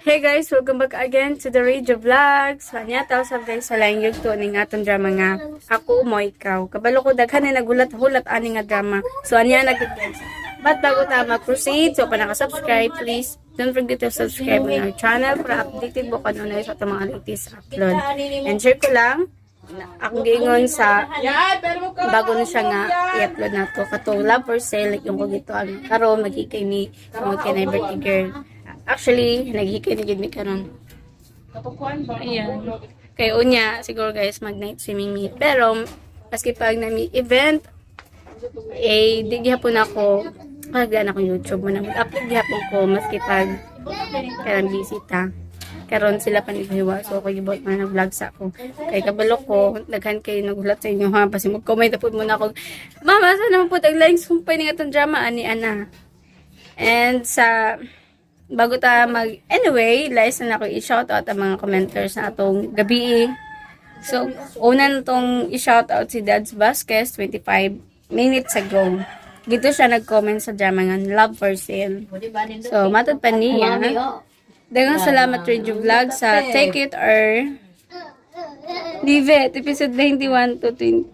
Hey guys, welcome back again to the Radio Vlog. So, anya tao sa guys sa laing yugto ning atong drama nga Ako Mo Ikaw. Kabalo ko daghan ni nagulat-hulat ani nga drama. So, anya nag guys. But bago ta mag-proceed, so pa naka-subscribe, please don't forget to subscribe on our channel para updated mo kanunay sa atong mga latest upload. And share ko lang, akong giingon sa bago na siya nga i-upload na to katong Love for Sale, like yung ko gito ang karon maghikay ni tungod kay na birthday girl. Actually, naghikay na gid mi karon. Ayan. Kay unya siguro guys, mag night swimming mi, pero maski pag nami event eh di gihapon ako pagdaan ako YouTube mo na mag-upload gihapon ko maski pag karon busy ta. Karon sila pa naghiwa, so ako gibot man nag-vlog sa ako kay kabalo ko daghan kay nagulat sa inyo ha, basi mag-comment na pud mo na ako, "Mama, sa naman pud ang laing sumpay ni atong drama ani ana?" And sa bago ta mag anyway, last na ako i-shoutout ang mga commenters na atong gabi. So una na tong i-shoutout si Dads Vasquez. 25 minutes ago dito siya nag-comment sa drama nga Love for Sale. So matod pa niya, "Daghang salamat, Radio Vlog, sa Take It or Leave It, episode 91 to 20,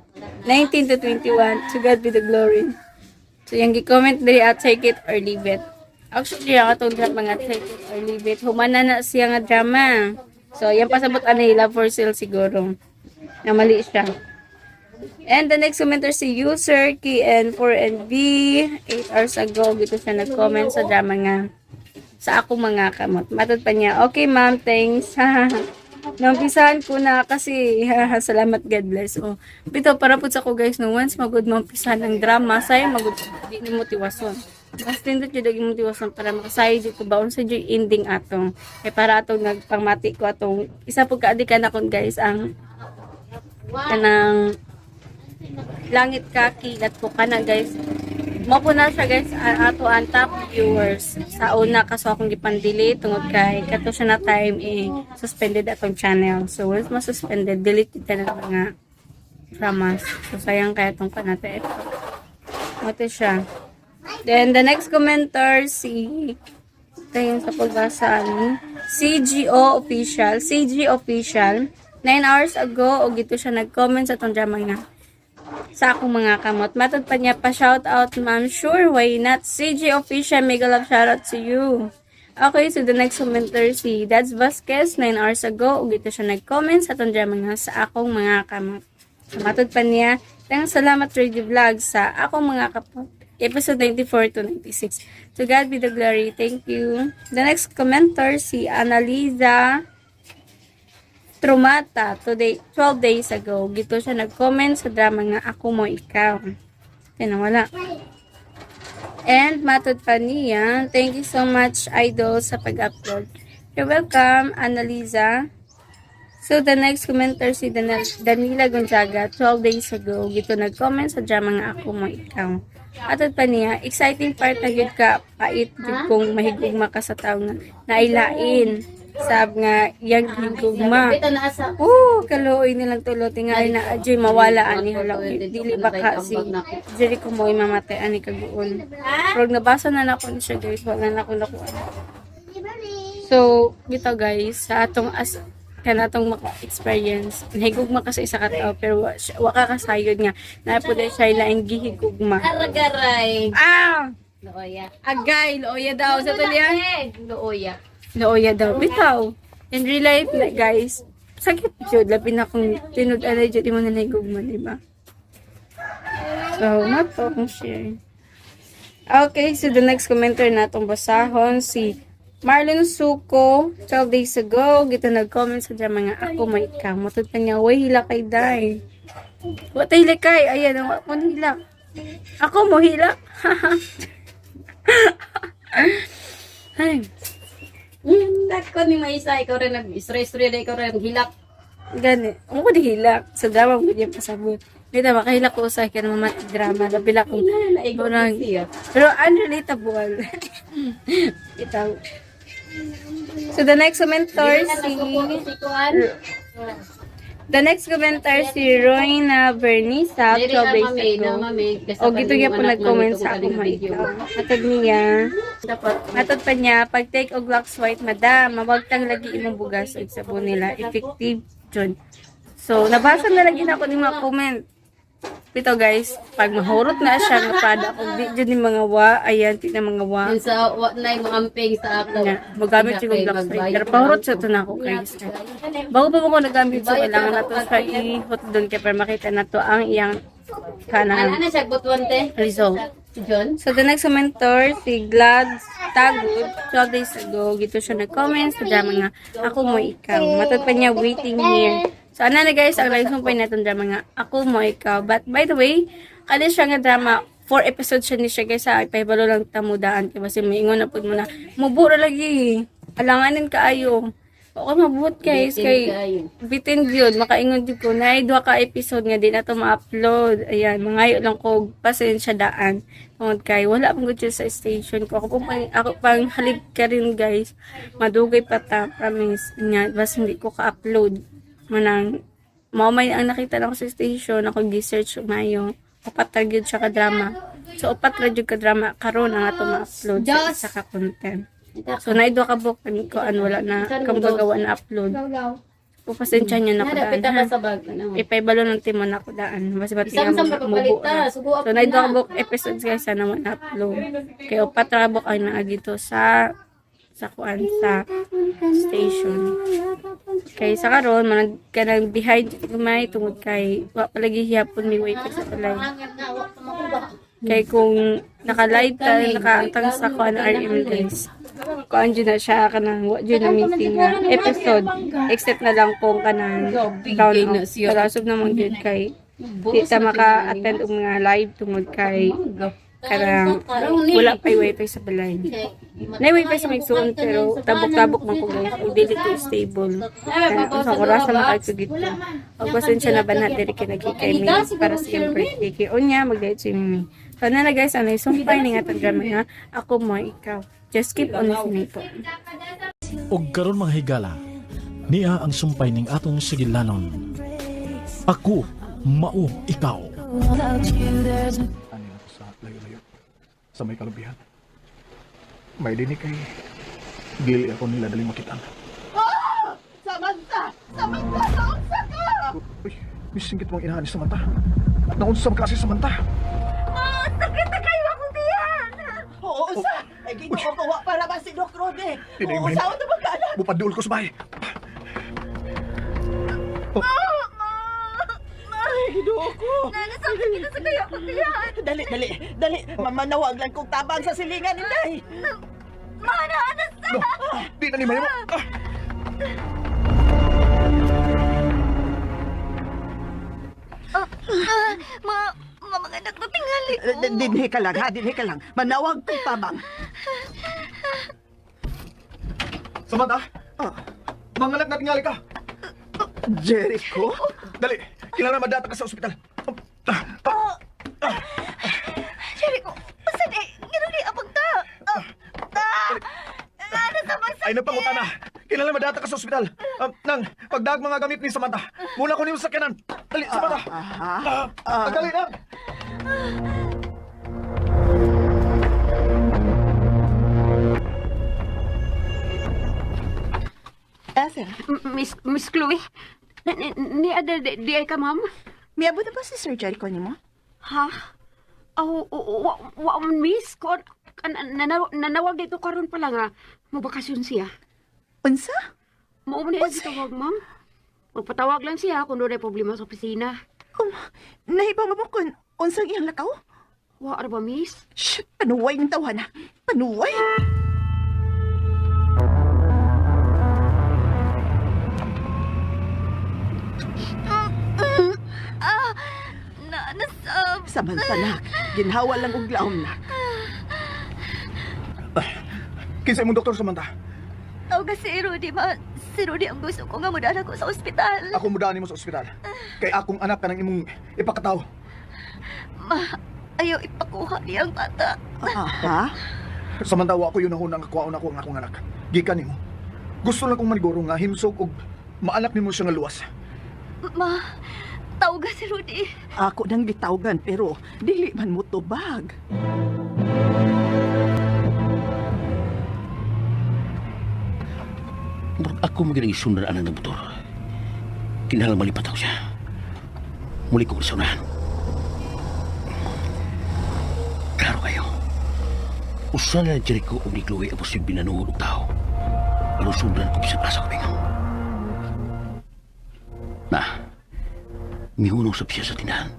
19 to 21. To God be the glory." So, yung gi-comment diri at Take It or Leave It. Actually, ang atong drama nga Take It or Leave It, humana na siya nga drama. So, yan pasabot ani Love for Sale siguro. Na mali siya. And the next commenter si user KN4NB. 8 hours ago, dito siya nag-comment sa drama nga Sa Akong Mga Kamot. Matod pa niya, "Okay ma'am, thanks. Naumpisahan ko na kasi, salamat, God bless." Oh, bitaw para pud sa ko guys, no, once magud maumpisahan ang drama, say magud di nimo tiwason. Mas nindot jud ang imong tiwason para makasayod jud ko ba unsa jud ending atong. Kay para atong nagpangmati ko atong isa pud ka adikan akon guys, ang kanang Langit Ka Kilat Ko kana guys. Mo po na siya guys, ato ang top viewers sa una, kaso akong gipan-delete tungod kay kato siya na time eh suspended atong channel. So once ma-suspended, delete kita na mga dramas. So sayang kaya itong kanate. Mo to siya. Then the next commenter si ito yung sa pagbasa ni CGO Official, CG Official, 9 hours ago og ito siya nag-comment sa atong drama nga Sa Akong Mga Kamot. Matod pa niya, "Pa shout out ma'am." Sure, why not? CG Official, mega love shout out to you. Okay, so the next commenter si Dads Vasquez, 9 hours ago, ug ito siya nag-comment sa atong drama nga Sa Akong Mga Kamot. So, matod pa niya, "Daghang salamat, Radio Vlog, sa Akong Mga Kamot, episode 94 to 96. To God be the glory." Thank you. The next commenter si Annalisa Trumata, today, 12 days ago. Gito siya nag-comment sa drama nga Ako Mo Ikaw. Kaya wala. And matod pa niya, "Thank you so much, idol, sa pag-upload." You're welcome, Annalisa. So, the next commenter si Danila Gonzaga, 12 days ago. Gito nag-comment sa drama nga Ako Mo Ikaw. Atod pa niya, "Exciting part na gyud ka, pait gyud kung mahigugma ka sa tao nga nailain. Sab nga yang higugma." Ito na sa Oh, kaluoy nilang tulo tingali na adyoy mawala ani, hala. Dili ba ka si Jericho mo mamatay ani kaguol. Pero nabasa na nako ni siya guys, wala na ako nakuha. So, bitaw guys, sa atong as kanatong maka-experience, nahigugma ka sa isa ka tao pero wa ka kasayod nga naa pud siya laing gihigugma. Aragaray. Ah! Looya. Agay, looya daw sa tulyan. Looya. Looya daw. Bitaw. In real life na guys, sakit jud labi na kung tinud-anay jud imo na nahigugma, di ba? So, not to akong share. Okay, so the next commenter natong basahon si Marlon Suko, 12 days ago, gito nag-comment sa drama nga Ako Mo Ikaw. Matod pa niya, "Way hila kay Day." Wa tay hila kay. Ayan, wa ko hila. Ako mo hila. Ay, Ako ni Maisa, ikaw rin nag-istorya-istorya na ikaw rin hilak. Gani. Mo ko di hilak. Sa drama mo di pasabot. Di ta makahilak ko sa kaya naman drama. Labi lang kung Naigo siya. Pero unrelatable. Itaw. So the next commenter si The next commenter si Royna Bernisa, 12 days ago. O gito niya po nag-comment sa Ako Mo Ikaw. Matag niya, Dapat. Matod pa niya, pag take og Lux White, madam, mawagtang lagi imong bugas og sabon nila. Effective jud. So, nabasa na lagi na ako ni mga comment. Pito guys, pag mahurot na siya nga product, og di jud ni mga wa, ayan, di na mga wa. Yun sa wa na yung amping sa ako. Na, magamit yung Lux White. Pero pahurot siya to na ako guys. Bago pa mo ko nagamit, so kailangan na to siya i-hot doon kaya para makita na to ang iyang Ano kanang na siya butuan te? result. Si John? So, the next mentor, si Glad Tagud, 12 days ago, gito siya nag-comment sa drama nga, Ako Mo Ikaw. Matod pa niya, waiting here. So, ano na guys, ang live pa natong drama nga, Ako Mo Ikaw. But, by the way, kani siya nga drama, 4 episodes siya ni siya guys, ha, ipahibalo lang tamudaan. Kaya basta may ingon na po mo na, mubura lagi. Alanganin kaayo. Ako mabuot guys, Bitin kay kaayo. bitin yun, makaingon jud ko na duha ka episode nga di na to ma-upload. Ayan, mangayo lang ko og pasensya daan. Tungod kay wala pang gud sa station ko. Ako pang halib ka rin guys. Madugay pa ta, promise. Nga, bas hindi ko ka-upload. Manang mao may ang nakita na ako sa station, ako gi-search mayo. Upat ra gyud siya ka drama. So upat ra gyud ka drama karon ang ato ma-upload sa isa ka content. So naay duha ka book ko an wala na kumbaga wa na upload. Pupasensya niyo na ko Nada daan. pita Ha? ka sa bag ano. Ipaibalo ng timon ako daan. Basta ba't Isang sa mubo mapapalit ta, na. sugo So, naay duha ka book episodes guys sana mo na-upload. Kaya upat ra book ang naa dito sa kuan sa station. Kay sa karon man kanang behind gamay tungod kay wa palagi hiyapon mi wait sa balay. Kay kung naka-live ta nakaatang sa kuan RM guys. Kuan jud na siya kanang wa jud na meeting nga episode except na lang kung kanang down na off. siya. Pero sub naman jud kay di ta maka-attend og mga live tungod kay kanang wala pa'y wifi sa balay. Nay wifi sa may suon pero tabok-tabok man ko guys ug dili ko stable. Kaya sa orasa makadto dito. Og pasensya na ba na diri kay nagkikay mi para sa iyong birthday kay unya magdiet si Mimi. So na na guys, ano sumpay ni nga atong drama nga ako mo ikaw. Just keep on listening po. Og karon mga higala, niya ang sumpay ning atong sigilanon. Ako, mao ikaw. Ani ako sa layo-layo sa may kalubihan. May dini kay dili ako nila dali makitaan. Ah! Samantha! Samantha! Naunsa ka! Uy, misingkit mong inahan ni Samantha. Naunsa man kasi Samantha. Ah, sakit na kayo akong tiyan! Oo, usa! Ay, ginoo ko, wa para ba si Doc Rode? Tinay Oo, mo usa na magkaanak? Bupadul ko sa bahay. Ay, ginoo ko! Nanasakit kita sa kayo akong tiyan! Dali, dali, dali! Mamanawag lang kong tabang sa silingan, inday! No, di na ni Mayo. Ah! Mga, mga anak na tingali ko. Dinhi ka lang, ha? Dinhi ka lang. Manawag kong tabang. Samantha, Ah, mangalak na tingali ka. Jericho? Dali, kailangan madata ka sa ospital. Ah, ah, Jericho, basta di, ganun di apag ta. Ah, ah, ano sa magsakit? Ay, nagpangutana. Kailangan madata ka sa ospital. Ah, nang, pagdag mga gamit ni Samantha. Muna ko niyo sa sakyanan. Dali, Samantha. Aha. Ah, dali na. Ethel, Miss Chloe, ni Adel, di ay ka, ma'am? miabot na ba si Sir Jericho nimo? Ha? Oh, wa man, miss. Kon, nanawag dito karon pa lang, ha. Mabakasyon siya. Unsa? Mao man na tawag, ma'am. Magpatawag lang siya kung doon ay problema sa opisina. Nahibaw mo kung unsang iyang lakaw? Wa ra ba, miss? Shh! Panuway ng tawana! Panuway! Ah, Naanasab. Samantha nak, ginhawa lang og laom nak. Kinsa imong doktor Samantha? Tawag si Rudy, ma. Si Rudy ang gusto ko nga mudala ko sa ospital. Ako mudaan nimo sa ospital. Kay akong anak kanang imong ipakataw. Ma, ayaw ipakuha niya ang bata. Aha. Samantha wa ko yun ang kuwaon ako ang akong anak. Gikan nimo. Gusto lang kong maniguro nga himsog og maanak nimo siya nga luwas. Ma, tawag si Rudy. Ako nang gitawgan pero dili man mo tubag. Murag ako magiging sundan anang ng motor. Kinahanglan malipat ako siya. Muli ko sa unahan. Klaro kayo. Usa na Jericho og ni Chloe ang posible na nuhod og tao. Pero sundan ko bisan asa ko bingaw. Na, mihunong sab siya sa tindahan.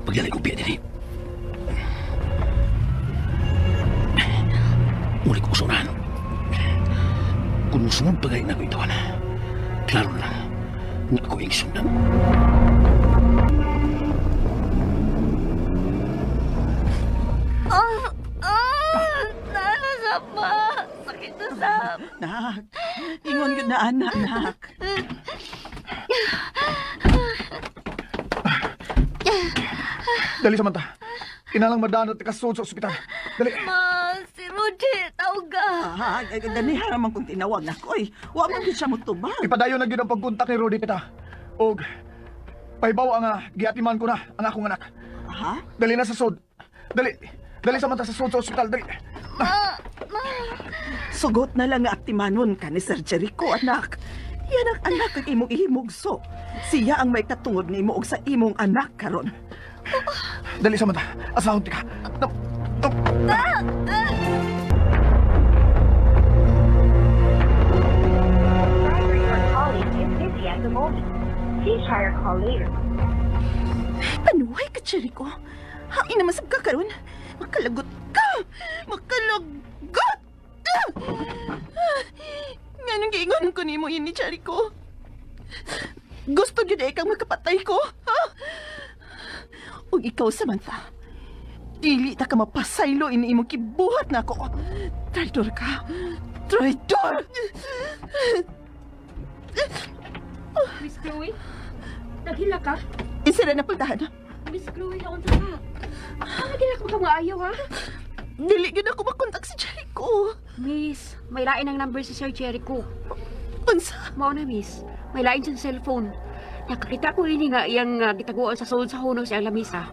Pagdali ko biya diri. Muli ko sa unahan. Kung musunod pa na ko itawan, klaro na lang nga ako ang sundan. Ah! Ah! Nana sa ma! Sakit na sab! Nak, ingon gyud na anak, nak. Dali, Samantha. Kinalang madaan at kasud sa ospital. Dali. Ma, si Rudy, tawag ka! Ah, ganiha raman kung tinawag nako oy. Wa man gyud siya motubag. Ipadayon na gyud ang pagkontak ni Rudy tita. Og pahibaw ang giatiman ko na ang akong anak. Ha? Dali na sa sud. Dali. Dali, Samantha, sa sud sa ospital. Dali. Ma! Ma! Sugot na lang nga atimanon ka ni Sir Jericho, anak. Yan ang anak ang imong ihimugso. Siya ang may katungod nimo og sa imong anak karon. Dali, Samantha. Asahon tika. Tap, tap. Driver you are calling is busy at the moment. Please try your call later. Panuhay ka, Jericho. Hain naman sab ka karon. Makalagot ka! Makalagot! Nganong giingon ko nimo ini, Jericho? Gusto gyud ay kang makapatay ko, ha? Ug ikaw, Samantha, dili ta ka mapasaylo ini imong kibuhat nako. Traidor ka. Traidor! Miss Chloe? Naghila ka? Isira na pultahan. Miss Chloe, naunsa ka? Ah, naghila ka ka maayo, ha? Dili gyud ako makontak si Jericho. Miss, may lain ang number si Sir Jericho. Unsa? Mao na, miss. May lain siyang cellphone. Nakakita ko ini nga iyang gitaguan sa sulod sa hunong sa iyang lamisa.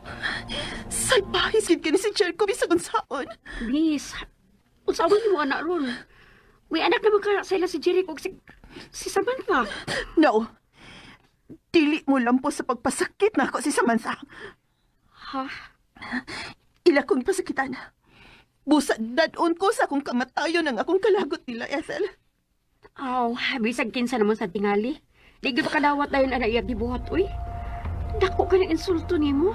Salbahe gid kini si Jericho bisag unsaon. Miss, unsa man nimo anak ron? May anak naman ka sa ila si Jericho ug si Samantha. No. Dili mo lampo sa pagpasakit nako si Samantha. Ha? Ila kong ipasakitan. Busa dadon ko sa akong kamatayon ang akong kalagot nila, Ethel. Aw, bisag kinsa naman sa tingali. Di gyud makadawat dayon ana iyang gibuhat, uy. Dako ka ng insulto nimo.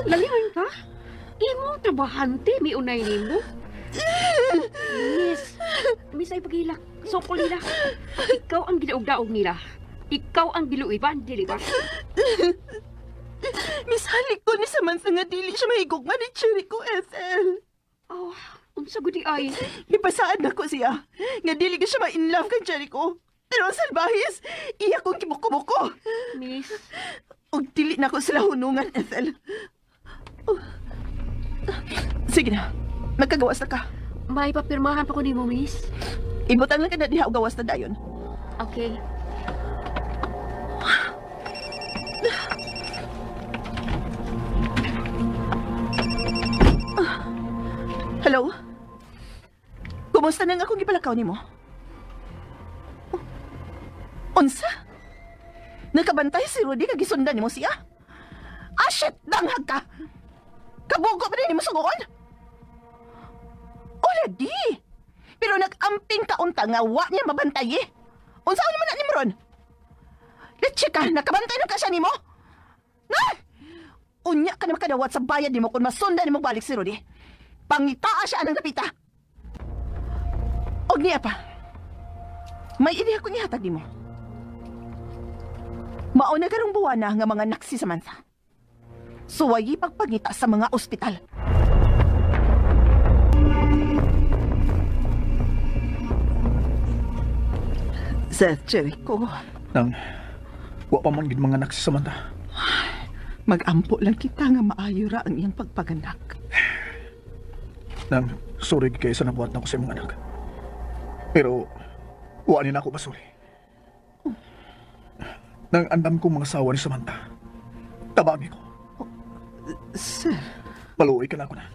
Laliman ka. Imo trabahante mi unay nimo. Miss, miss ay paghilak. Sokol nila. Ikaw ang ginaugdaog nila. Ikaw ang giluiban, dili ba? Misalik ko ni Samantha nga dili siya mahigugma ni Jericho, Ethel. Oh, unsa gud di ay? Gipasaan nako siya nga dili ka siya ma-in love kay Jericho. Pero ang salbahis, iya kong kibuko-buko. Miss, Og dili na ko sila hunungan, Ethel. Oh. Sige na, magkagawas na ka. may papirmahan pa ko nimo, miss. Ibutang lang ka na diha og gawas na dayon. Okay. Hello? Kumusta nang akong gipalakaw nimo? Oh. Unsa? Nakabantay si Rudy kag gisundan nimo siya? Ah, shit! Danghag ka! Kabugo pa rin nimo sugoon? Ola di! Pero nag-amping ka unta nga wa niya mabantay eh. Unsa naman na nimo ron? Leche ka, nakabantay na ka siya nimo? Na! Unya ka na makadawat sa bayad nimo kung masundan nimo balik si Rudy. Pangitaa siya anang dapita. Og niya pa. May ideya ko nihatag nimo. Mao na karong buwana nga mga naksi Samantha. Suwayi pagpangita sa mga ospital. Sir Jericho, Nang, wa pa man gid mga anak si Samantha. magampo lang kita nga maayo ra ang iyang pagpaganak. Nang, sorry gid kayo sa nabuhat nako sa imong anak. Pero, wa ni nako basuri. Nang andam kong mga sawa ni Samantha. Tabangi ko. Sir, Paluoy ka na ako na.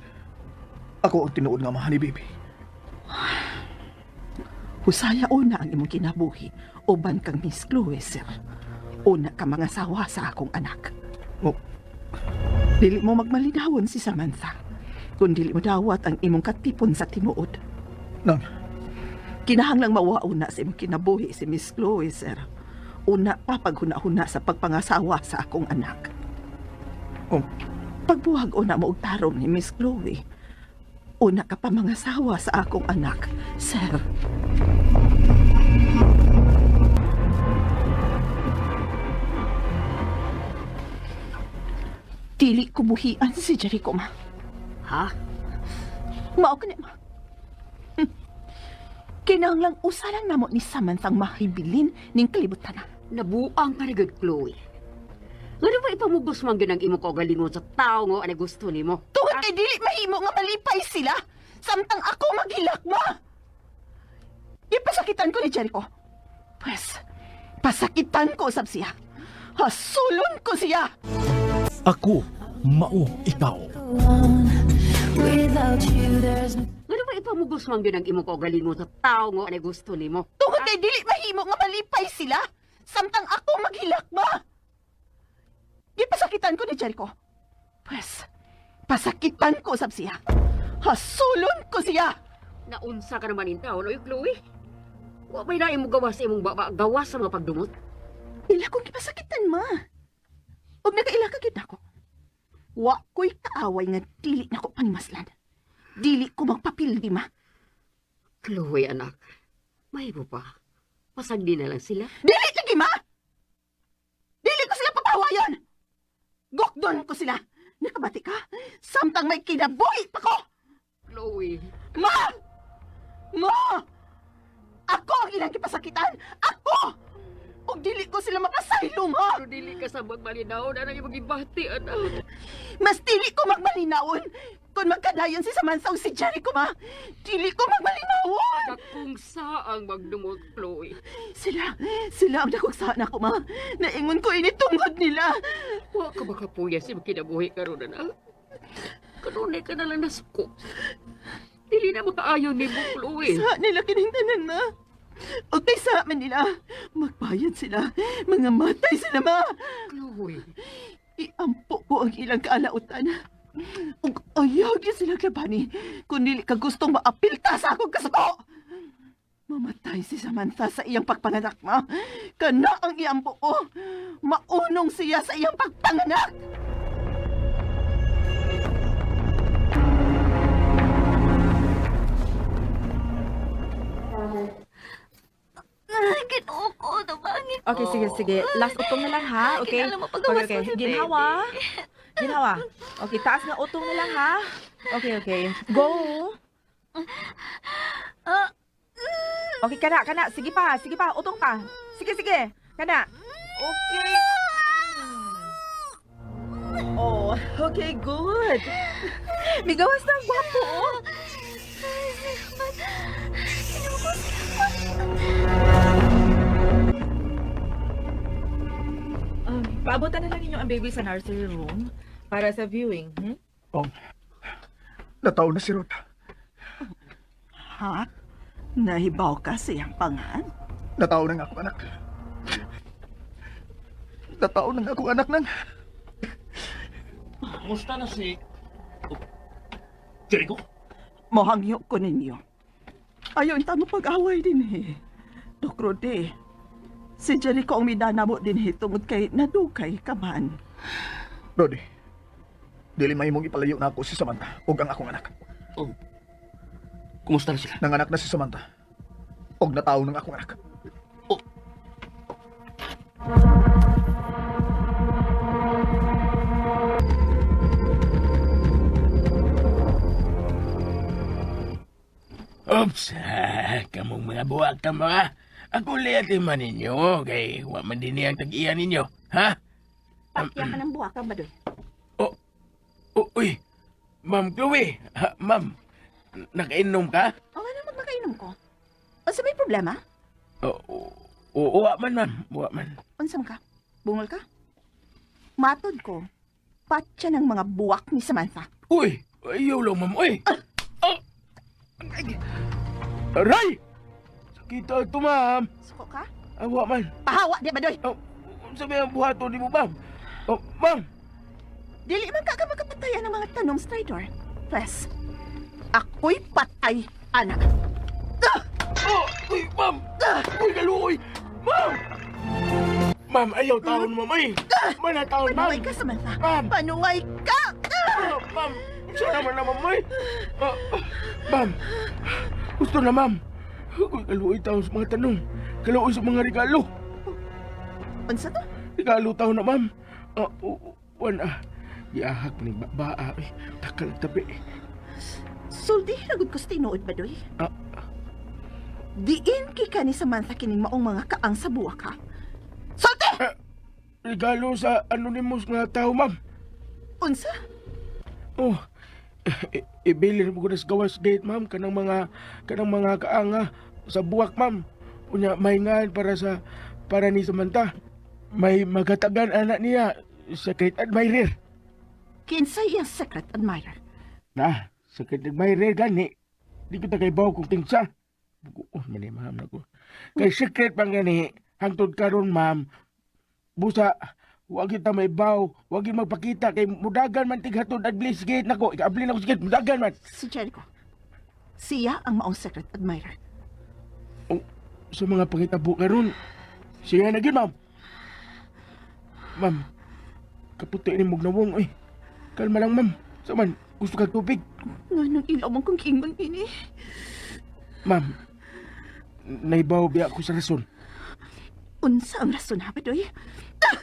Ako ang tinuod nga amahan ni baby. Husaya una ang imong kinabuhi uban kang Miss Chloe, sir. Una ka mga sawa sa akong anak. Oh. Dili mo magmalinawon si Samantha. Kung dili mo dawat ang imong katipon sa tinuod. Nang, Kinahanglang mawauna sa imong kinabuhi si Miss Chloe, sir. Una pa paghuna-huna sa pagpangasawa sa akong anak. Oh. Pagbuhag una mo og tarong ni Miss Chloe. Una ka pa mangasawa sa akong anak, sir. Dili ko buhian si Jericho, ma. Ha? Mao ka ni, ma. Kinahanglang usalan namo ni Samantha ang mahibilin ning kalibutan na. Nabuang ka na gud, Chloe. Ngano ba ipamugos man gyud ang imong kaugalingon sa tao nga anay gusto nimo? Tungod kay dili mahimo nga malipay sila, samtang ako maghilak, ma. Ipasakitan ko ni Jericho. Pwes, pasakitan ko usab siya. Hasulon ko siya. Ako, mao ikaw. Ngano ba ipamugos man gyud ang imong kaugalingon sa tao nga anay gusto nimo? Tungod kay dili mahimo nga malipay sila, samtang ako maghilak, ma. Gipasakitan ko ni Jericho. Pwes, pasakitan ko usab siya. Hasulon ko siya. Naunsa ka naman in taon, oy Chloe. Wa may lain mo gawas sa imong baba, gawas sa mga pagdumot. Ila kong gipasakitan, ma. Og nakaila ka gyud nako. Wa ko'y kaaway nga dili nako panimaslan. Dili ko magpapildi, ma. Chloe, anak. Mahimo pa. Pasagdi na lang sila. Dili lagi, ma! Dili ko sila papawayon! Gokdon ko sila! Nakabati ka? Samtang may kinabuhi pa ko! Chloe. Ma! Ma! Ako ang ilang gipasakitan! Ako! Og dili ko sila mapasaylo, ma! Pero dili ka sa magmalinaw na nang imong gibati, anak. Mas dili ko magmalinawon kung magkadayon si Samantha o si Jericho, ma! Dili ko magmalinawon! Dakong saang magdumot, Chloe. Sila, sila ang nakugsaan ako, ma. Naingon ko ini tungod nila. Wa ka makapuya sa imong kinabuhi karon, anak. Kanunay ka na lang nasuko. Dili na makaayon nimo, Chloe. Sa nila kining tanan, ma. O kay sa man nila, magbayad sila. Mga matay sila, ma. Chloe. Iampo ko ang ilang kaalautan. Ug ayaw gyud sila labani kung dili ka gustong maapilta sa akong kasuko. Mamatay si Samantha sa iyang pagpanganak, ma. Kana ang iampo ko. Maunong siya sa iyang pagpanganak. Ginoo ko, tabangin ko. Okay, sige, sige. Last utong na lang ha, okay? Kinahanglan mo pagawas Okay, ko okay. si Ginhawa. Ginhawa. Okay, taas nga utong na lang ha. Okay, okay. Go. Ah. Okay, kana, kana. Sige pa, sige pa. Utong pa. Sige, sige. Kana. Okay. Oh, okay, good. Migawas na ang gwapo, oh. Ginoo ko, Paabutan na lang ninyo ang baby sa nursery room para sa viewing, hmm? Ong, nataon na si Rod. Ha? Nahibaw ka sa iyang pangan? Nataon na nga akong anak. Nataon na nga akong anak nang. Kumusta na si... Oh, Jericho? Mohangyo ko ninyo. Ayaw inta mo pag-away din eh. Dok Rode, si Jericho ang midanamo din eh tungod kay nadukay ka man. Rodi, dili mahimong ipalayo na ako si Samantha ug ang akong anak. Oh. Kumusta na sila? Nanganak na si Samantha ug nataon ng akong anak. Oh. Oops, kamong mga buwak ka mga. Ako liyati man ninyo, kay wa man din ang tag-iya ninyo, ha? Pakya ka ng buwaka ba doy? Oh, oh, uy, Ma'am Chloe, ha, ma'am, nakainom ka? O ano magmakainom ko? Unsa may problema? Oh, oh, wa man, ma'am, wa man. Unsa man ka? Bungol ka? Matod ko, patya ng mga buwak ni Samantha. Uy, ayaw lang, ma'am, uy. Ah! Ay, aray! Kita ito, ma'am. Suko ka? Awa man. Pahawa di badoy. Oh, unsa may ang buhaton nimo, ma'am? Oh, ma'am. Dili man ka ka makapatayan ng mga tanong, Stridor. Pres, ako'y patay, anak. Oh, uy, ma'am. Uy, kaluoy. Ma'am. Ma'am, ayaw taon, ma'am. Ay, mana taon, ma'am. Panuway ka, Samantha. Ma'am. Panuway ka! Ah, ma'am, unsa naman na, ma'am, ay? Ah, ah, ma'am, gusto na, ma'am. Uy, kaluoy taon sa mga tanong. Kaluoy sa mga regalo. Unsa to? Regalo taon na, ma'am. Ah, wan, ah. Giahak ni baa, eh. Takal tabi. Sulti, ragod ko sa tinuod, badoy. Ah. Diin kika ni Samantha kining maong mga kaang sa buwak, ha? Sulti! Regalo sa anonymous nga tao, ma'am. Unsa? Oh, ibilin mo ko na sa gawas gate, ma'am. Kanang mga kaanga sa buwak, ma'am. Unya, may ngan para ni Samantha. May magatagan anak niya, secret admirer. Kinsay iyang secret admirer. Na, secret admirer gani. Di ko ta kay bawo kung tingsa. Bukuon man ni ma'am nako. Kay secret pa gani, hangtod karon ma'am. Busa, wag kita may baw, wag yun magpakita kay mudagan man tighatod at bliss gate nako. Ikaabli nako sa gate, mudagan man. Si Jericho. Siya ang maong secret admirer. Oh, sa mga pangitabo karon, siya na gyud ma'am. Ma'am, kaputi ni mong nawong eh. Kalma lang ma'am. Sa man, gusto kag tubig. Nganong ilaw man kong giingon ini. Ma'am, naibaw biya ako sa rason. Unsa ang rason ha, badoy? Ah,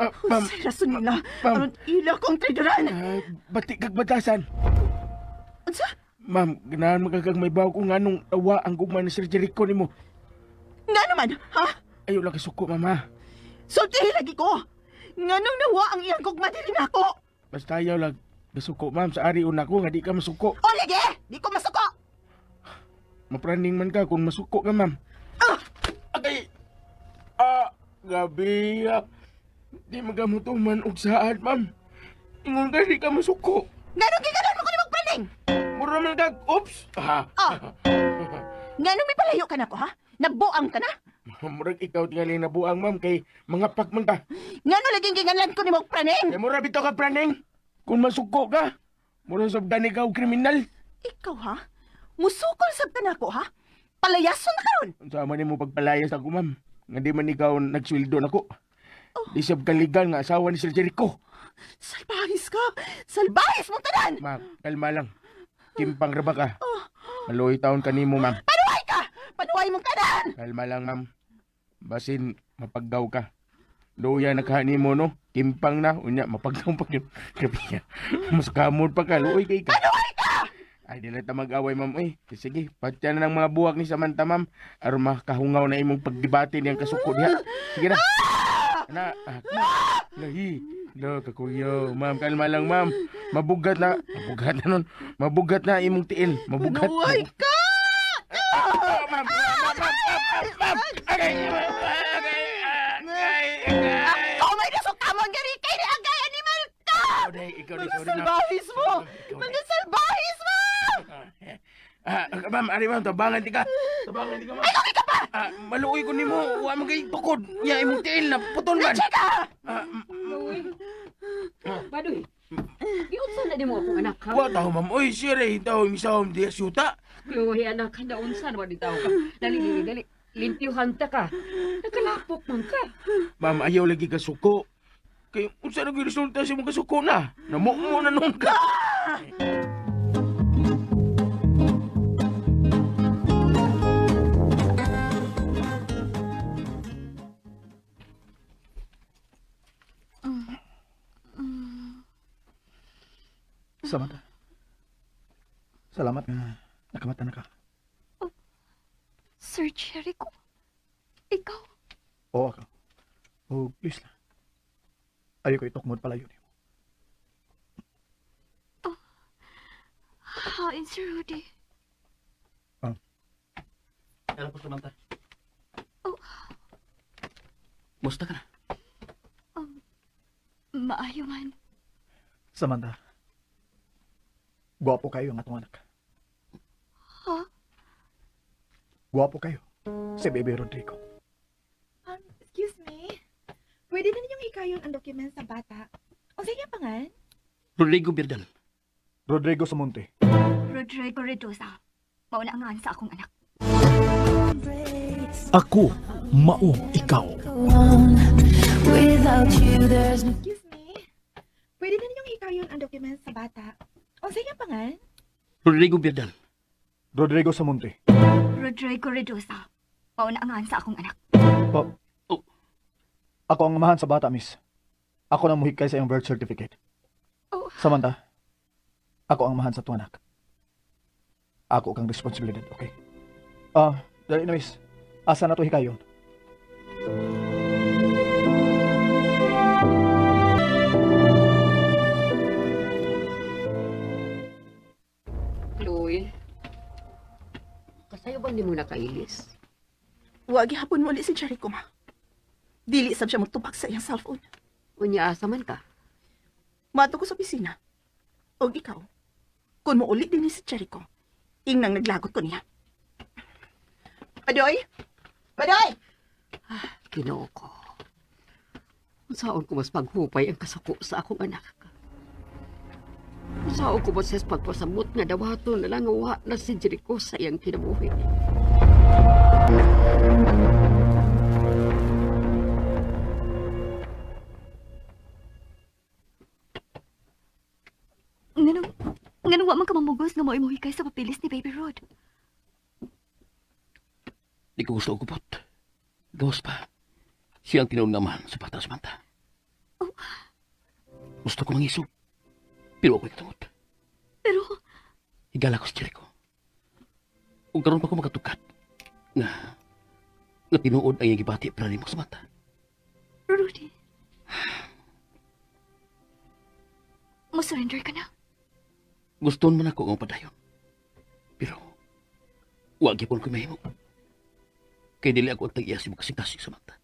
ah, ma'am, Unsa rason nila? Ma'am. Aron ila kong traidoran. ah, bati kag batasan. Unsa? Ma'am, ganahan magkakag may baw kung anong awa ang gugma ni Sir Jericho nimo. Nga naman, ha? Ayaw lang kasuko, mama. Sultihi lagi ko! Nganong nawa ang iyang gugma diri nako? Basta ayaw lang kasuko, ma'am. Sa ari una ko nga di ka masuko. O lagi! Di ko masuko! Mapraning man ka kung masuko ka, ma'am. Ah! Agay! Ah, gabi ah. Di magamutuman og saad, ma'am. Ingon ka, di ka masuko. Nganong giganon mo ko ni magpraning? Mura man kag, oops! Ah. Ah! Nganong may palayo ka nako, ha? Nabuang ka na? Murag ikaw tingali nabuang, ma'am, kay mga pak man ka. Ngano laging ginganlan ko ni magpraning? Kay mura bitaw ka, praning. Kung masuko ka, mura sab gani ka og kriminal. Ikaw, ha? Musukol sab ka nako, ha? Palayason na karon. Unsa man nimo pagpalayas ako, ma'am? Nga di man ikaw nagsweldo nako. Di sab kaligal nga asawa ni Sir Jericho. Salbahis ka! Salbahis mong tanan! Ma'am, kalma lang. Timpang ra ba ka? Maluoy taon kanimo, ma'am. Panuway ka! Panuway mong tanan! Kalma lang, ma'am. Basin mapaggaw ka. Luya na ka nimo no. Timpang na unya mapaggaw pa gyud. Grabe ka. Mas kamod pa ka, luoy kay ka. Panuway ka! Ay, di na ta mag-away, ma'am. Uy, sige, patya na ng mga buwak ni Samantha, ma'am. Aron makahungaw na imong pagdebate niyang kasuko diha. Sige na. Na, ah, lahi. Lo, kakuyo. Ma'am, kalma lang, ma'am. Mabugat na. Mabugat na nun. Mabugat na imong tiil. Mabugat. Panuway ka! Ah, ma'am, ma'am, ma'am, ma'am, ma'am. Agay, agay, agay, agay. Ako may nasukamon gani kay ni agay animal ka! Ikaw, day, ikaw, day, Mga sorry, ma'am. salbahis mo! Ikaw, day. Mga salbahis mo! Ah, ma'am, ari ma'am, tabangan di ka. Tabangan di ka, ma'am. Ay, okay ka pa! Ah, maluoy ko nimo, wa man kay tukod. Nya imong tiil na putol man. Chika! Ah, Badoy. Giunsa na nimo akong anak ha? wa taho ma'am. Oy, sir, eh, taho misahom diya syuta. Luhi anak, naunsa na ba di tao ka? Dali, dali, dali. Limpyuhan ta ka. Nakalapok man ka. Ma'am, ayaw lagi ka suko. Kay unsa na gyud resulta sa imong kasuko na? Namumo na nun ka. Samantha. Salamat nga nakamata na ka. Sir Jericho, ikaw, Oo ako. Oh, please lang. Ayaw ko itukmod palayo nimo. hain si Rudy. Hello po, Samantha. Oh. Musta ka na? Maayo man. Samantha. Gwapo kayo ang atong anak. Ha? Gwapo kayo. Si Baby Rodrigo. Excuse me. Pwede na ninyong hikayon ang dokumen sa bata. Unsa iyang pangan? Rodrigo Birdal. Rodrigo Samonte. Rodrigo Redosa. Mao na ang ngan sa akong anak. Ako, mao ikaw. Excuse me. Pwede na ninyong hikayon ang dokumen sa bata. Unsa iyang pangan? Rodrigo Birdal. Rodrigo Samonte. Rodrigo Redosa. Mao na ang ngan sa akong anak. Pa Oh. Ako ang amahan sa bata, miss. Ako nang muhikay sa iyong birth certificate. Oh. Samantha, ako ang amahan sa tuong anak. Ako kang responsibilidad, okay? Ah, dali na, miss. Asa na to hikayon? Chloe, kasayo bang di mo nakailis? Wa gihapon muli si Jericho, ma. Dili sab siya motubag sa iyang cellphone. Unya asa man ka? Mato ko sa opisina. Og ikaw, kung muuli din ni si Jericho, ingnang naglagot ko niya. Badoy! Badoy! Ginoo ko. Unsaon ko mas paghupay ang kasuko sa akong anak. Unsaon ko mas pagpasamot nga dawaton na lang nga wa na si Jericho sa iyang kinabuhi. Nganong nganong wa man ka mamugos nga mao'y mohikay sa papilis ni Baby Rod. Di ko gusto og gupot. Gawas pa. Siya ang tinuod nga amahan sa bata, Samantha. Oh. Gusto ko mangisog. Pero ako'y katungot. Pero Higala ko si Jericho. Ug karon pa ko makatukat nga nga tinuod ang iyang gibati para nimo, Samantha. Rudy, mo surrender ka na. Guston man ako ang padayon. Pero wa gyapon ko mahimo. Kay dili ako ang tag-iya sa imong kasing-kasing, Samantha.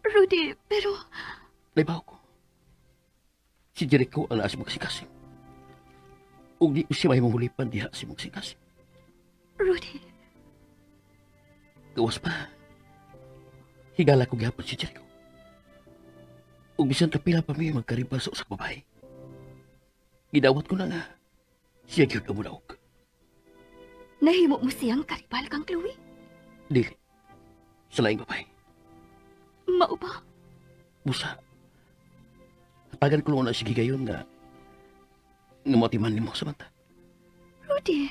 Rudy, pero Naibaw ko. Si Jericho ang naa sa imong kasing-kasing. Ug di ko siya mahimong hulipan diha sa imong kasing-kasing. Rudy, Gawas pa. Higala ko gihapon si Jericho. Ug bisan kapila pa mi magkaribal sa usa ka babae. Gidawat ko na nga siya gyud ang mudaog. nahimo mo siyang karibal kang Chloe. Dili. Sa laing babae. Mao ba? Busa. Hatagan ko lang na sige gayon nga nga motiman nimo, Samantha. Rudy,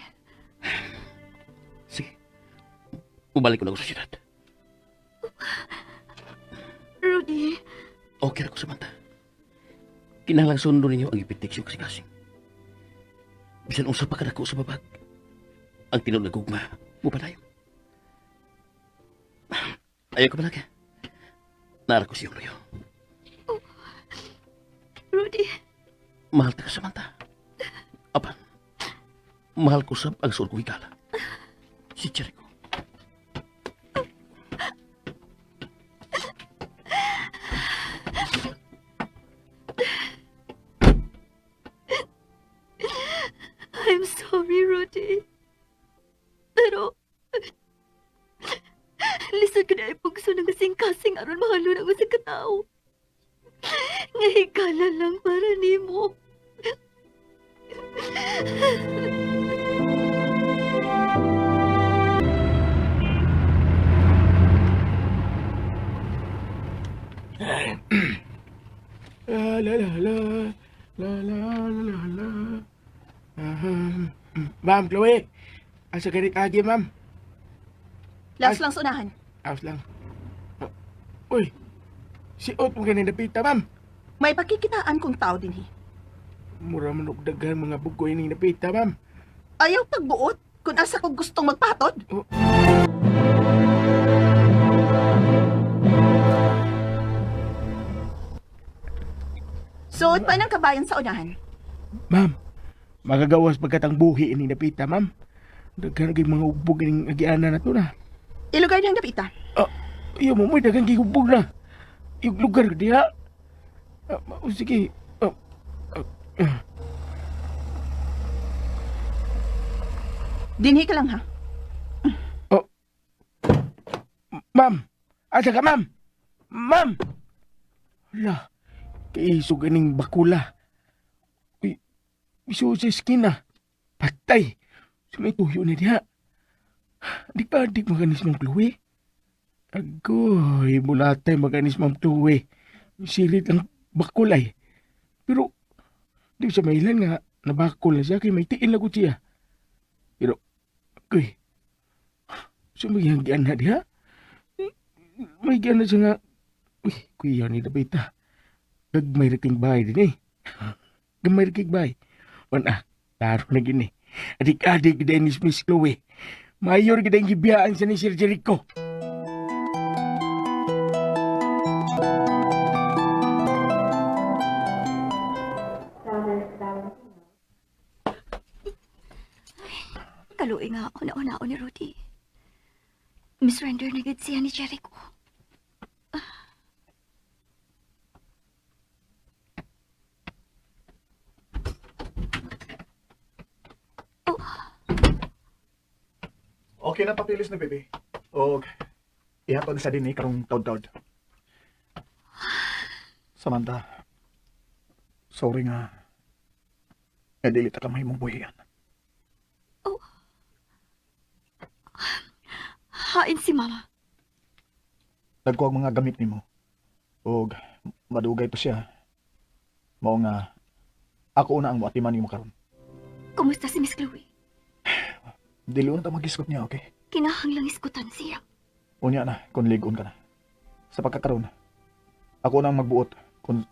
Sige. Mubalik ko na ako sa syudad. Rudy, Okay ra ko, Samantha. Kinahanglang sundon ninyo ang ipitik sa kasing-kasing. Bisan unsa pa kadako sa babag. Ang tinuod nga gugma, mo padayon. Ayaw ko palagi. Naara ko siyang luyo. Rudy, Mahal ta ka, Samantha. Apan, mahal ko sab ang suot ko higala. Si Jericho. I'm sorry, Rudy. Pero lisod ko na ipugso ng kasing-kasing aron mahalon ako sa katao. Nga higala lang para nimo. La la la la la la la la la. Ahem. Ma'am Chloe, asa ganit agi, ma'am? Last lang sa unahan. Aos lang. Ah, uy, si Ot mo ganin napita, ma'am. May pakikitaan kong tao din eh. Mura man og daghan mga bugoy ning napita, ma'am. Ayaw pagbuot kung asa ko gustong magpatod. Oh. Suot pa ng kabayan sa unahan. Ma'am, magagawas pagkat ang buhi ining napita, ma'am. Daghan kay mga ugbog ining agianan na to na. Ilugar niyang dapita. Ah, iyo mo mo'y daghan kay ugbog na. Yung lugar diha. Ah, oh, sige. Ah, ah, ah. Dinhi ka lang ha. Oh, Ma'am! Asa ka, ma'am? Ma'am! Hala, kaisog aning bakula. Uy, iso sa eskina. Patay! Sa may tuyo na diha. Di ba di maganis Ma'am Chloe? Agoy, mulatay maganis Ma'am Chloe. Sirit ang bakulay. Pero, di sa mailan nga, nabakol na siya kay may tiin lagot siya. Pero, agoy, sa may hanggian na diha? May gian na siya nga, uy, kuya ni Dabita. Gagmay ra king bahay din eh. Gamay ra king bahay. Wan ah, taro na gini. Adik-adik gid ni Miss Chloe. Mayor gid ang gibiyaan sa ni Sir Jericho. Kaluoy nga ako na ni Rudy. Misrender na gid siya ni Jericho. Okay na papilis na, baby. Og ihatag sa dinhi karong taud-taud. Samantha, sorry nga. Nga dili ta ka mahimong buhian. Hain si Mama. Nagkuha ang mga gamit nimo. Og madugay pa siya. Mao nga ako una ang moatiman nimo karon. Kumusta si Miss Chloe? Dili una ta magisgot niya, okay? Kinahanglang iskutan siya. Unya na, kung ligon ka na. Sa pagkakaroon, ako na ang magbuot kung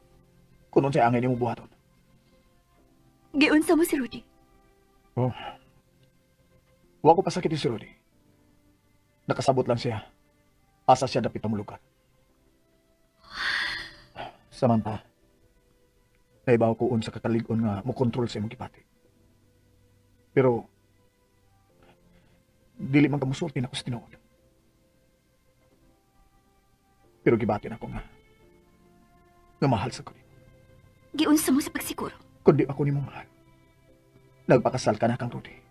unsay angay nimo buhaton. Giunsa mo si Rudy. Oh. Wa ko pasakit si Rudy. Nakasabot lang siya. Asa siya dapit ang lugar. Samantha, naibaw ko unsa kakalig-on nga mo kontrol sa imong gipati. Pero dili man ka musulti nako sa tinuod. Pero gibati nako nga nga mahal sa ko nimo. Giunsa mo sa pagsiguro. Kundi ako nimo mahal. Nagpakasal ka na kang Rudy.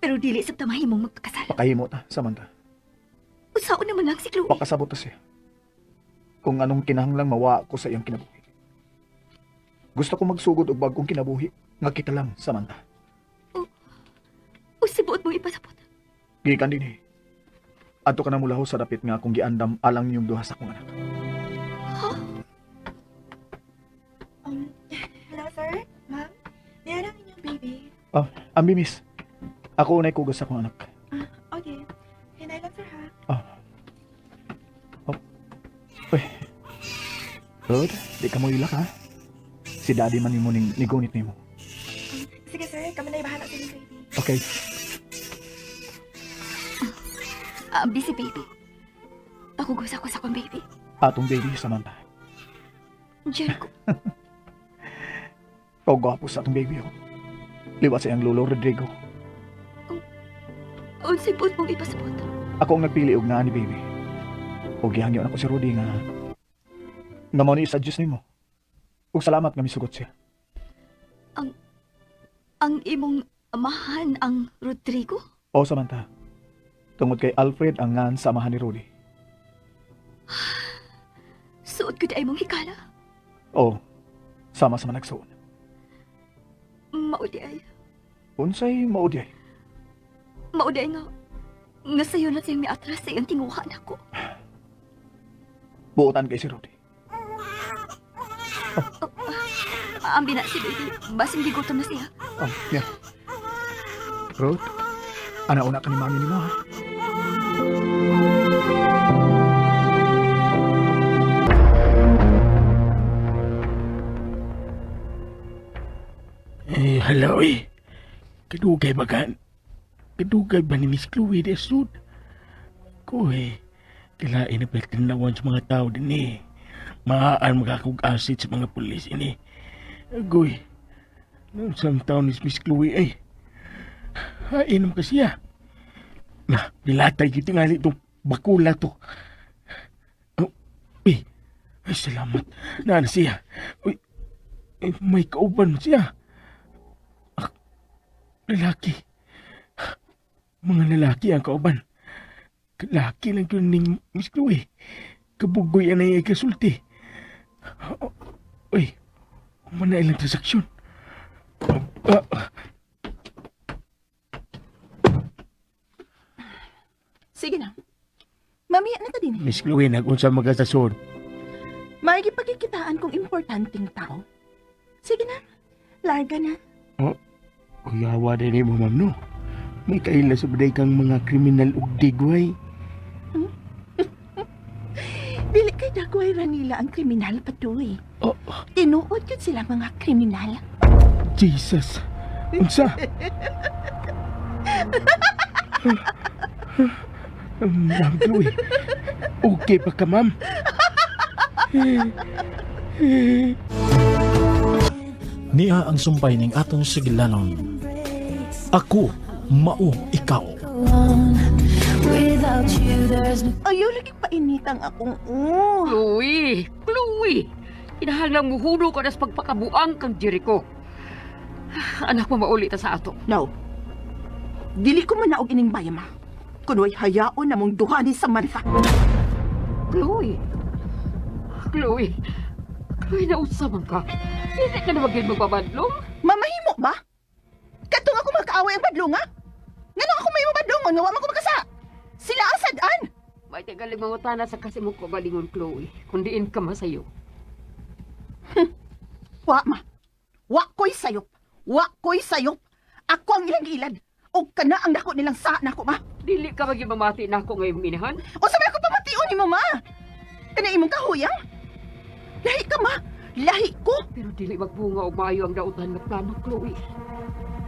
Pero dili sa tamahimong magpakasal. Pakahimo ta, Samantha. Unsaon naman lang si Chloe. Pakasabot ta siya. Kung anong kinahanglang mawa ko sa iyang kinabuhi. Gusto ko magsugod og bagong kinabuhi nga kita lang, Samantha. O si buot mong ipasabot. Gikan din eh. Adto ka na mulaho sa dapit nga akong giandam alang niyong duha sa akong anak. Hello, sir? Ma'am? Niya ang inyong baby. Oh, ambi miss. Ako unay kugos sa akong anak. Okay. Hinay lang, sir, ha? Oh. Oh. Uy. Good. Di ka mo ilak ha. Si daddy man nimo ning nigunit nimo. Sige, sir. Kami na ibahala sa inyong baby. Okay. Ah, busy baby. Ako gusto ko sa akong baby. Atong baby, Samantha. Jericho, Ikaw gwapo sa atong baby. Oh. Liwat sa iyang lolo, Rodrigo. unsay buot mong ipasabot. Ako ang nagpili og naa ni baby. Og gihangyo nako si Rudy nga nga mao ni i-suggest nimo. Ug salamat nga misugot siya. Ang imong amahan ang Rodrigo? O Samantha. Tungod kay Alfred ang ngan sa amahan ni Rudy. Suot ko di ay mong hikala. O sama sa managsuon. Mao di ay. Unsay mao di ay? Mao di ay nga. Nga sayo na siyang miatras sa iyang tinguha nako. Buotan kay si Rudy. Ambi na si baby. Basin gigutom na siya. Oh, yeah. Ruth, ana-una ka ni mami nimo ha. Eh, hala, oy. Kadugay ba ka? Kadugay ba ni Miss Chloe de Sud? Ko eh. Kailain na pagtanawan sa mga tao din eh. Maaan makakug-asit sa mga pulis ini. Agoy. Noong taon ni Miss Chloe ay. Hain naman kasi siya. Na, nilatay kita nga itong bakula to. Oh, eh, ay, salamat. Naan siya. Uy, eh, may kauban siya. Lalaki. Mga lalaki ang kauban. Laki lang ko ning Miss Chloe. Kabugoy anay ay kasulti. Uy, umana ilang transaksyon. Ah, ah, Sige na. Mamiya na ta din. Miss Chloe, nag-unsa magkasasod. May gipagkikitaan kong importanteng tao. Sige na. Larga na. Oh, kuyawa din mo, ma'am, no? May kaila sa baday kang mga kriminal ug digway. Dili kay dagway Ranila ang kriminal patuloy. Oh, Tinuod yun sila mga kriminal. Jesus. Unsa? Ma'am Chloe, okay pa ka, ma'am? Niya ang sumpay ning atong sigilanon. Ako, mao ikaw. Ayaw lagi painitang akong oh. Chloe! Chloe! Kinahanglang muhuno ka na sa pagpakabuang kang Jericho. Anak mo, mauli ta sa ato. No. Dili ko manaog ining bayama. Kunway hayaon na mong duha ni Samantha. Chloe! Chloe! Chloe, nausa man ka. Hindi ka na maging magbabadlong. Mamahimo ba? Katong ako magkaaway ang badlong, ha? Ngano ako may mabadlongon nga wa man ko makasa? Sila ang sad-an. May tagalig mangutana sa kasi mong kabalingon, Chloe. Kundiin ka masayo. Wa ma. Wa ko'y sayop. Wa ko'y sayop. Ako ang ilang giilad. O kana ang dako nilang sa nako ma. Dili ka maging mamati na ako ngayong minahan. O sa ako pamation ni mo ma. Kana imong kahuyang? Lahi ka ma. Lahi ko. Pero dili magbunga og maayo ang dautan nga plano, Chloe.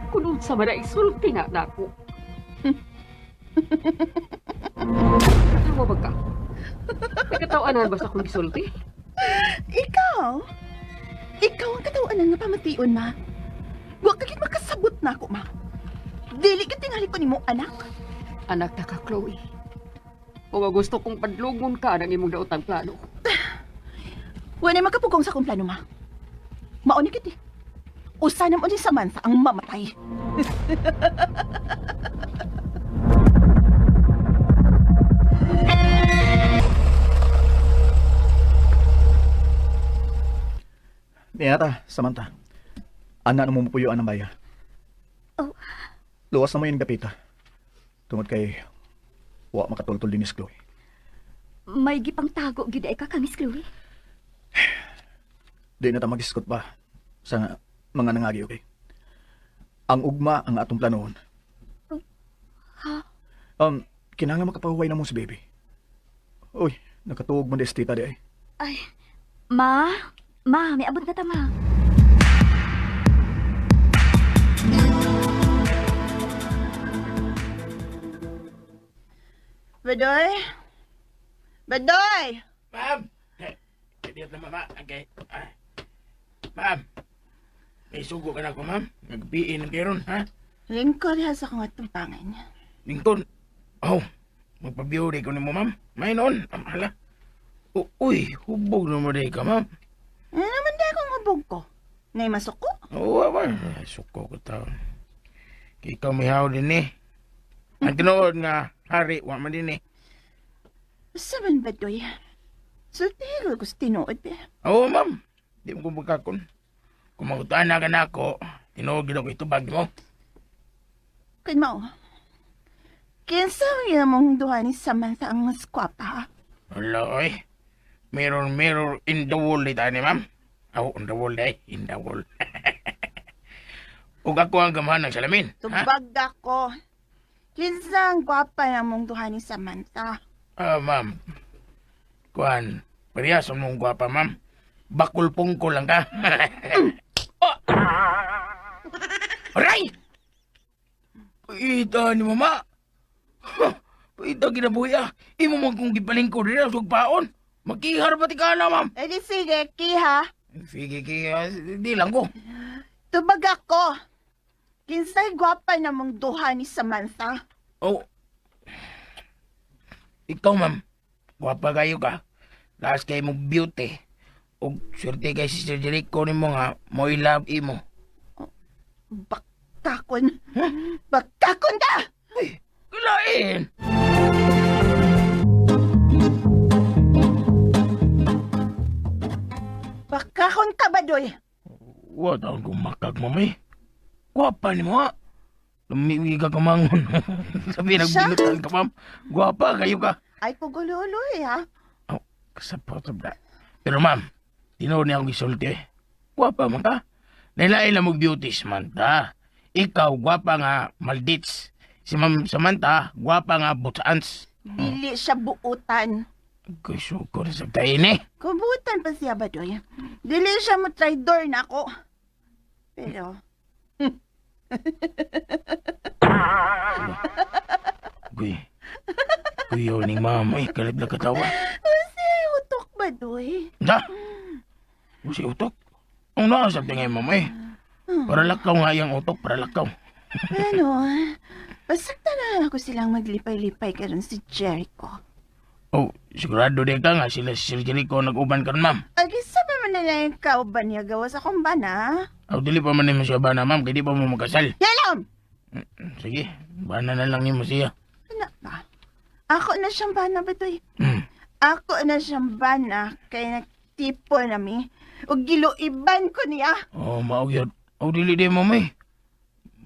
Kung unsa man na isulti na nako. Katawa ba ka? Nagkatawanan ba sa akong gisulti? Ikaw? Ikaw ang katawanan nga pamation ma. Wa ka gid makasabot na ako ma. Dili ka tingali ko nimo anak. Anak ta ka, Chloe. O nga gusto kong padlungon ka ng imong daotang plano. Wala makapugong sa akong plano, ma. Mauni kiti. Usa na mo ni Samantha ang mamatay. Niyata, Samantha. Ana na mo mapuyuan ang baya. Oh. Luwas na mo yung dapita. Tungod kay wa makatultol din ni Chloe. May gipangtago gid ay ka kang Miss Chloe. Di na ta mag-iskot pa sa mga nangagi, okay? Ang ugma ang atong planoon. Ha? Kinahanglan makapahuway na mo si baby. Uy, nakatuog man di si tita di ay. Ay, ma, ma, may abot na ta ma. Badoy? Badoy! Ma'am! Eh, dito na, mama. Okay. Ah. Ma'am, may sugo ka na ako, ma'am. Nagbiin ang keron, ha? Lingkod ha sa akong atumpangan. Lingkod. Oh, magpabiure ko nimo, ma'am. May noon. Hala. Uy, hubog na mo day ka, ma'am. Ano naman di akong hubog ko? Ngay masuko? Oo, ba? Suko ko taon. Kay ikaw may haw din eh. Ang tinuod nga, hari, wa man din eh. Sa man Badoy? Sulti ko sa tinuod be. Oo, ma'am. Di mo ko magkakon. Kung magutaan na ka na ako, tinuod gid ako itubag mo. Kun mao. Kinsa man mong duha ni Samantha ang mas kwapa? Hala, oy. Mirror, mirror in the wall di tani, ma'am. Oh, on the wall day. In the wall. Ug ako ang gamahan ng salamin. Ha? Tubag ako. Kinsa ang gwapa na mong duha ni Samantha? Ah, ma'am. Kuan, parehas ang mong gwapa, ma'am. Bakul pungko lang ka. Oh! Aray! Paita ni mama. Ha, paita ginabuhi ah. Imo man kong gipalingko dira sa paon. Makihar ba ti ka na, ma'am? Eh di sige, kiha. Sige, kiha. Di lang ko. Tubag ako. Kinsay gwapa na mong duha ni Samantha? Oh. Ikaw, ma'am. Gwapa kayo ka. Lakas kay mong beauty. Og swerte kay si Sir Jericho nimo nga mo'y love imo. Bakakon. Bakakon ka! Uy, kalain! Badoy? Wa taon kong makag, ma'am eh. Gwapa ni mo, ha? Lumiwi ka kamangon. Sabi, Siya? nagbinutan ka, ma'am. Gwapa kayo ka. Ay, kugulo-ulo eh, ha? Oh, kasapot ba? Pero ma'am, tinuod niya akong gisulti eh. Gwapa man ka. Nailain lang mong beauty, Samantha. Ikaw, gwapa nga maldits. Si Ma'am Samantha, gwapa nga butsans. Dili siya buutan. Kay suko na sa tayo eh. Kubutan pa siya, Badoy. Dili siya mo traidor na ako. Pero, Kuy, kuyo ning ma'am, ay, kalit na katawa. kasi utok, Badoy. Da! Usi utok. Ang naasap niya ngayon, ma'am eh. Para lakaw nga yung utok, para lakaw. Ano, pasakta na ako silang maglipay-lipay karon si Jericho. Oh, sigurado din ka nga sila si Sir Jericho nag-uban karon, ma'am. Agi sa pa man nila yung kauban niya gawas akong bana. Aw, dili pa man nimo siya ba na, ma'am, kay di pa mo magkasal. Yalom! Sige, bana na lang nimo siya. Ano ba? Ako na siyang bana, Badoy. Ako na siyang bana kay nagtipo nami. O giluiban ko niya. Oh, mao gyud. Aw, dili di ma'am eh.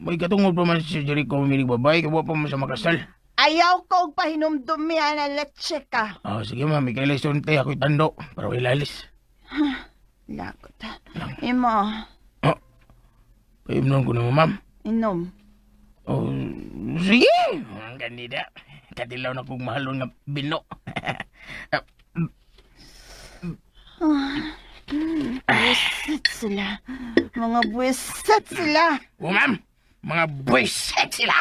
May katungod pa man si Sir Jericho milig babae, kay wa pa man siya makasal. Ayaw ko og pahinumdumihan na leche ka. Oh, sige ma'am, ikay sunti ako'y tando para ilalis. Lagot. Imo, Oh, paimnon ko nimo, ma'am. inom. Oh, sige. Ang kanida. Katilaw na kong mahalon nga bino. Buwisit sila. Mga buwisit sila. Oh, ma'am, mga buwisit sila.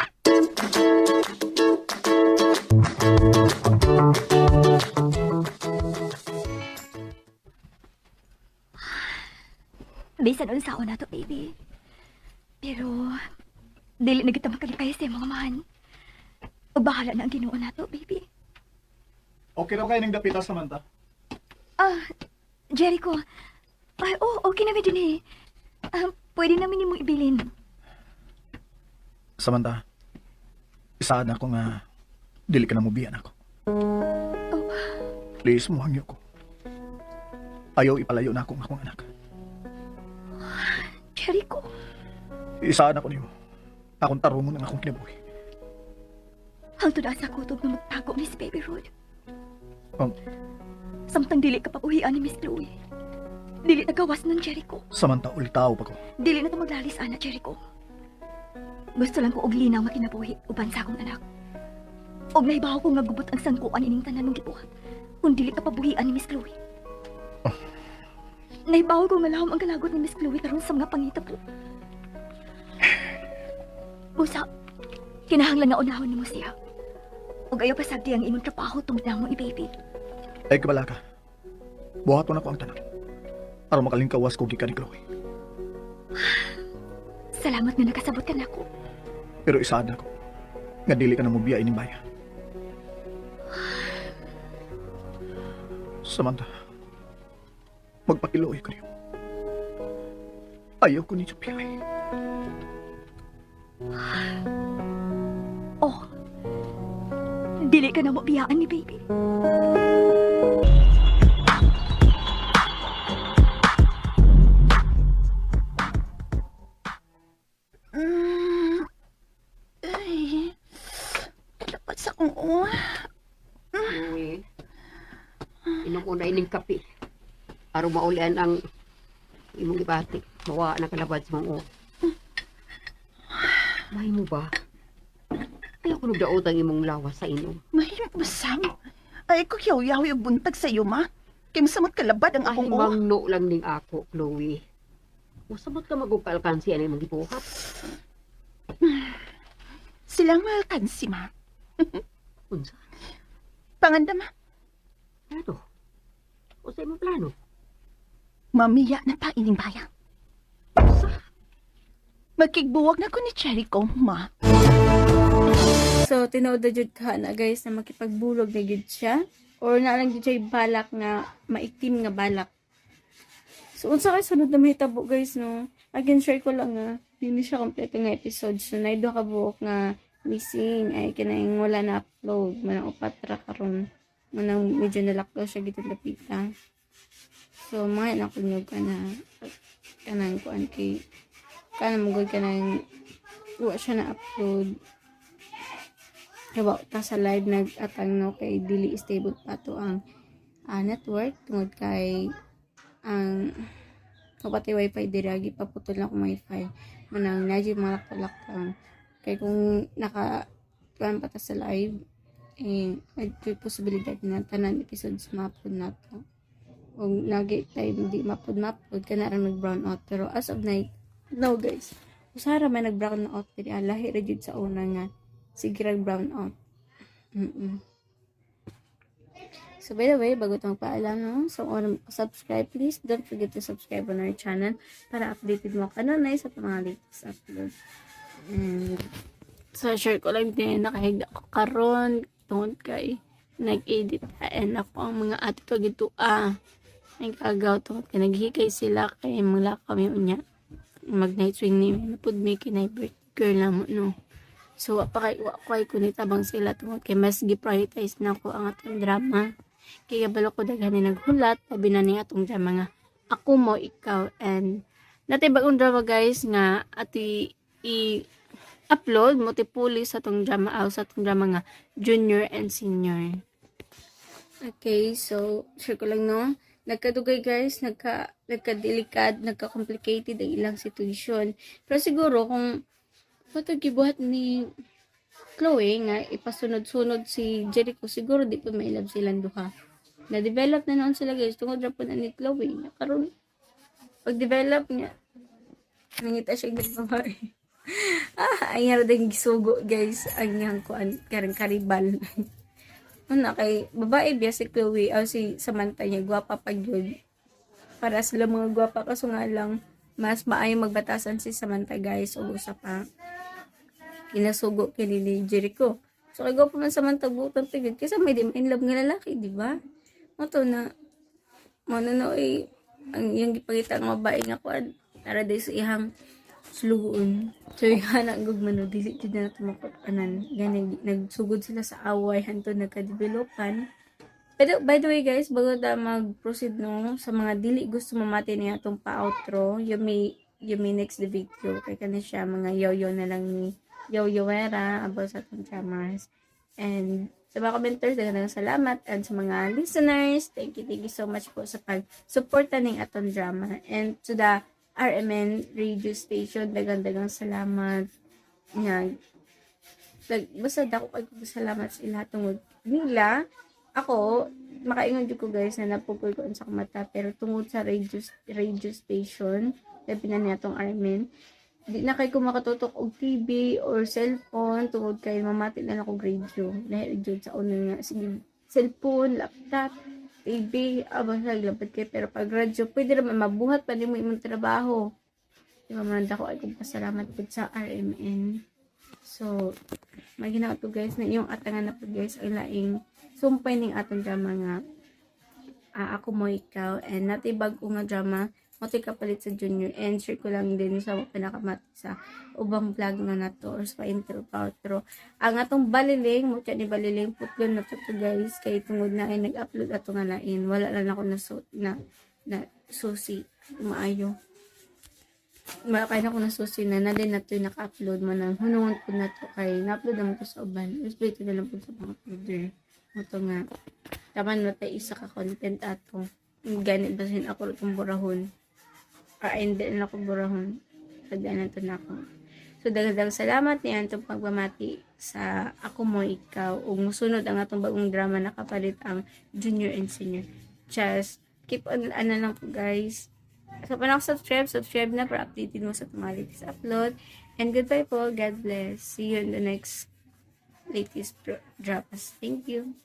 Bisan unsaon na to, baby. Pero, dili na kita makalipay sa imong amahan. O bahala na ang Ginoo nato, baby. Okay raw kayo ng dapita, Samantha. Ah, Jericho. Ay, oh, okay na din eh. Ah, pwede namin nimong ibilin. Samantha, isaad ako nga dili ka na mubiyan ako. Oh. Please, muhangyo ko. Ayaw ipalayo na akong akong anak. Jericho. Isaad ako niyo. Akong tarungon ang akong kinabuhi. Hangtod asa kutob na magtago ni si Baby Rod. Samtang dili ka papuhian ni Miss Chloe. Dili na gawas nun, Jericho. Samantha, ulitaw pa ko. Dili na to maglalis, ana, Jericho. Gusto lang ko og linaw nga kinabuhi uban sa akong anak. Og nahibaw ko nga gubot ang sangkuan ining tanan mong gibuhat kung dili ka pabuhian ni Miss Chloe. Nahibaw ko nga lahom ang kalagot ni Miss Chloe karon sa mga pangitabo. Usa, kinahanglan nga unahon nimo siya. Ug ayaw pasagdi ang imong trabaho tungod namo ni baby. Ay, kabala ka. Buhaton ako ang tanan. Aron makalingkawas ko gikan ni Chloe. Salamat nga nakasabot ka nako. Pero isaad ako. Nga dili ka na mubiya ining baya. Samantha, magpakiloy ko niyo. Ayaw ko ninyo piyay. Oh, dili ka na mo biyaan ni baby. Ay, dapat sa akong uwa. Uy. Inom ko na ining kape. Aron maulian ang imong gibati. Mawa na kalabad sa mga. Mahimo ba? Ayaw ko nagdaot ang imong lawas sa inom. Mahimo ba, Sam? Ay, ko yaw-yaw yung buntag sa iyo, ma. Kay masamot kalabad ang akong uwa. Ahimangno lang ning ako, Chloe. Masamot ka magugkalkansi ang imong gibuhat. Silang malkansi, ma. Unsa? Panganda, ma. Plano? Unsa imong plano? Mamiya na ta ining bayan. Makigbuwag na ko ni Jericho, ma. So, tinuod na jud ka na guys na makipagbulog na jud siya or na lang jud siya balak nga maitim nga balak. So, unsa kay sunod na mahitabo guys no? Again, share ko lang nga hindi siya kompleto nga episode. So, naay duha ka buok nga missing ay kinahing wala na upload manang upat ra karon. Manang medyo nalakaw siya gitong dapita. So, mga na kunyog ka na. Kanang kuan kay kanang mugod kanang wa siya na upload. Kaya ta sa live nag-atang, no, kay dili stable pa to ang network tungod kay ang pati wifi dira gipaputol na akong wifi, manang nadyo mga lakta kay kung naka kuan pa ta sa live eh, may posibilidad na tanan episodes ma-upload na to ug nagi time di ma-upload kana ra nag brown out. Pero as of night no, guys, usara may nag brown out diri, lahi ra jud sa una nga sige rag brown out. So by the way, bago itong paalam, no? So kung subscribe, please don't forget to subscribe on our channel para updated mo ka na sa mga latest upload. And so share ko lang din, nakahigda ko karon tungod kay nag-edit and ako ang mga ate ko gito nagkagaw tungod kay naghikay sila kay mula kami unya mag night swing ni napud may kinay birthday girl na mo, no. So wa pa kay wa ko kay kunit abang sila tungod kay mas gi-prioritize na ko ang atong drama. Kay kabalo ko daghan ni naghulat labi na ni atong drama nga Ako Mo Ikaw, and natay bagong drama, guys, nga ati i upload mo ti puli sa atong drama aw sa atong drama nga Junior and Senior. Okay, so share ko lang, no. Nagkadugay, guys, nagka nagkadelikad, nagka-complicated ang ilang situation. Pero siguro kung patag gibuhat ni Chloe nga ipasunod-sunod si Jericho, siguro di pa ma-in love silang duha. Na-develop na noon sila, guys, tungod ra po na ni Chloe. Na karon pag-develop niya, nangita siya ng babae. Ay nga din gisugo, guys, ang iyang kuan karang karibal. Una kay babae biya si Chloe o si Samantha niya, gwapa pa gyud. Para sila mga gwapa, kaso nga lang mas maayo magbatasan si Samantha, guys, ug usa pa kinasugo kini ni Jericho. So kay gwapa man Samantha, buotan pa gyud kaysa may di in love nga lalaki, di ba? Mo to na mo na no eh, ang iyang gipangita nga babae nga kuan para di sa iyang sulugoon. So yung anak gugma, no, dili jud na tumakot-anan. Gani nagsugod sila sa away hantod nagka-developan. Pero by the way, guys, bago ta mag-proceed, no, sa mga dili gusto mamati niya atong pa-outro, you may next the video kay kana siya mga yoyo na lang ni Yoyo-wera about sa atong dramas. And sa mga commenters, daghang salamat. And sa mga listeners, thank you so much po sa pag-suporta ning atong drama. And to the RMN radio station, daghang daghang salamat. Nga, basta dako kay salamat sa ila tungod nila ako makaingon jud ko, guys, na napugol ko sa mata, pero tungod sa radio radio station, labi na niya atong RMN, di na kay ko makatutok og TV or cellphone tungod kay mamati na lang og radio. Dahil jud sa una nga sige cellphone, laptop, TV, abang sa lapad kay, pero pag radyo pwede ra man mabuhat pa nimo imong trabaho, di ba man? Dako ay kong pasalamat pud sa RMN. So maginaw to, guys, na iyong atangan na pud, guys, ang laing sumpay ning atong drama nga Ako Mo Ikaw, and natay bag-o nga drama mo kapalit sa Junior. And share ko lang din sa pinakamati sa ubang vlog na nato or sa intro pa outro ang atong baliling mo ni baliling putlon na to, guys, kay tungod na ay nag-upload ato nga lain, wala lang ako na na, na susi maayo, wala kay na ko nasusi na na din nato yung naka-upload mo nang hunungon po na to kay na-upload naman ko sa uban. Respect na lang po sa mga uploader mo to nga tama na tayo isa ka content ato ganit basin ako itong burahon. Ah, hindi na ako burahon, pagdaanan to na ako. So daghang salamat ni atong pagpamati sa Ako Mo Ikaw ug musunod ang atong bagong drama na kapalit ang Junior and Senior. Just keep on ano lang po, guys. So, pa subscribe, subscribe na para updated mo sa mga latest upload. And goodbye po. God bless. See you in the next latest dramas. Thank you.